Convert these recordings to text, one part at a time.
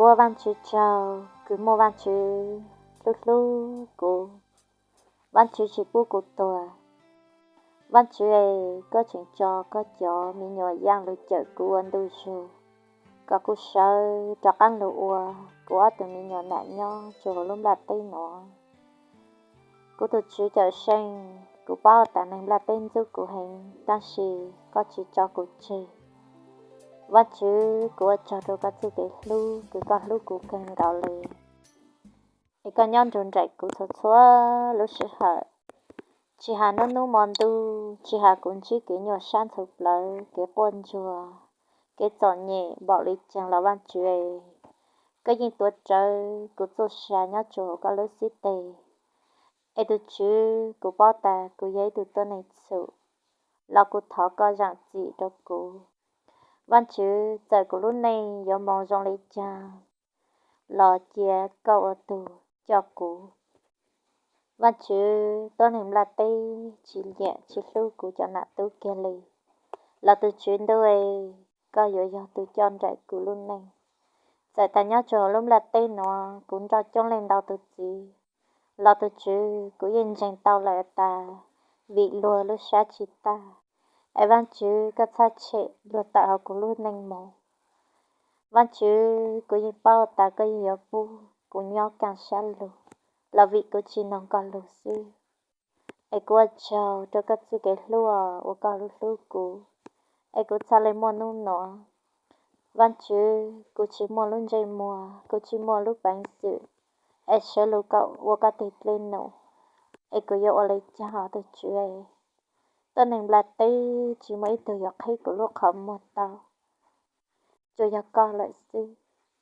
Ua Vaajtswv tsaug kws muaj Vaajtswv hlub hlub kuv. Vaajtswv tsis pub kuv tuag. Vaajtswv es, koj tseem tso koj cov me nyuam yaaj lug cawm kuv ua ntu zug, kom kuv sawv rov qaab lug ua kuv ob tug me nyuam nam nyob rua huv lub nplaj teb nuav. Kuv tug Tswv Cawmseej, kuv paub tas neeg nplaj teb ntxub kuv heev, tab sis koj tsis tso kuv tseg. Vaajtswv, kuv ua tsaug rua koj txuj kev hlub kws koj hlub kuv kawg nkaus le, es koj nyob nrug nraim kuv txhua txhua lub sij hawm. Tsis has nub nub mo ntuj, tsis has kuv ntsib kev nyuaj sab ntxhov plawv, kev quaj ntsuag, kev txom nyem npaum le caag los Vaajtswv, koj yeej tuav rawv kuv txuj sa nyob rua huv koj lub xib teg. Es tug Tswv, kuv paub tas kuv yog ib tug tuab neeg txhum, los kuv thov koj zaam txim rua kuv. Vaajtswv, txawm kuv lub neej yuav moog zoo le caag los cia koj ua tug coj kuv. Vaajtswv, tuab neeg nplaj teb tsis nyiam tsis hlub kuv cov nam tub kiag li, los tug Tswv Ntuj, koj yuav yog tug coj nraim kuv lub neej. Txawm tas nyob rua huv lub nplaj teb nuav kuv nrauj coob leej ntau tug txiv, los tug Tswv, kuv yeej ntseeg tau lawm tas vim luag lub sab tsis tag, es Vaajtswv koj txhaj tshem luag tawm huv kuv lub neej moog. Vaajtswv, kuv yeej paub tas koj yeej yuav pub kuv nyob kaaj sab lug, los vim kuv tsis noog koj lug xwb. Es kuv ua tsaug rua koj txuj kev hlub uas koj hlub hlub kuv, es kuv txhaj le muaj nub nuav. Vaajtswv, kuv tsis muaj lub ntsej muag, kuv tsis muaj lub peev xwm, es sawv lug ua koj tug dlej num, es kuv yuav ua le caag tug Tswv? Tuab neeg nplaj teb tsis muaj ib tug yuav qhib kuv lub qhov muag tau, tsuas yog koj lawm xwb.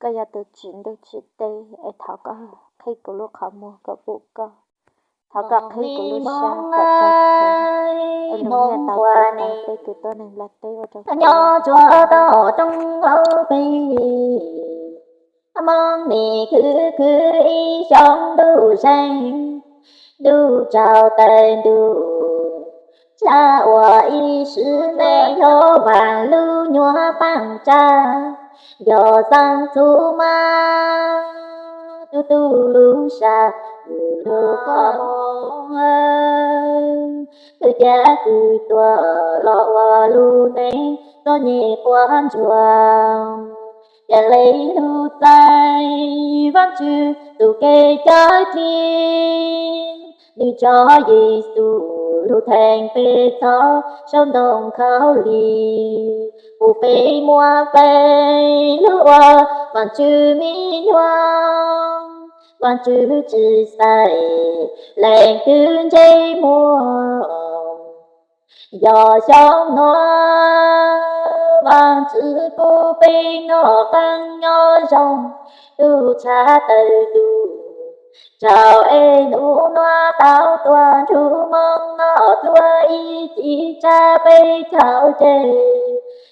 Koj yog tug tsim ntuj tsim teb, es thov koj qhib kuv lub qhov muag kom pum koj. Thov koj qhib kuv lub sab kom rog, es lug nyiaj tau kuv tau peb tug tuab neeg nplaj teb ua rau nyob tsuav tau rooj hauv pes. Hmoob nim khwv khwv ib xyoo ntuj zeeg, ntuj tsaus taws ntuj, tsa ua ib sim neej yog vaam lub nyuag paaj tsa, yog xeeb txhub mas tub tug lub sab, tug lub koj moog, tug cav tug tuag los ua lub neej txom nyem quaj ntsuag. Yog le lub txais Vaajtswv tug kev cawm dlim, nwg tso Yexus lug theej peb txhob saum ntoo khaub lig, pub peb muaj feem lug ua Vaajtswv me nyuam. Vaajtswv tsi xaiv leej twg ntsej muag, yog xyoo nuav Vaajtswv pub peb noj qee nyob zoo, tug tshaj tawm tug tsaus es nub nuav tau tuaj nrug Moob Noj tuaj ib cim tsa peb caug ceg,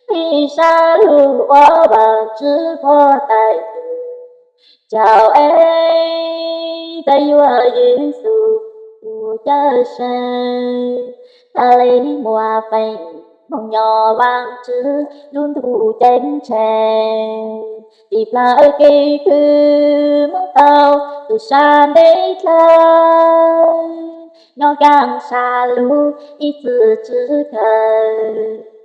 peb sab lug ua Vaajtswv puag tais tug tsaus es tau yuav Yexus tug Cawmseej, txhaj le muaj feem moog nyob Vaajtswv lub ntuj ceeb tsheej. Tiv plawg kev khwv moog tau tug sab ntev dlhau, nyob kaaj sab lug ib txwm tsi kawg.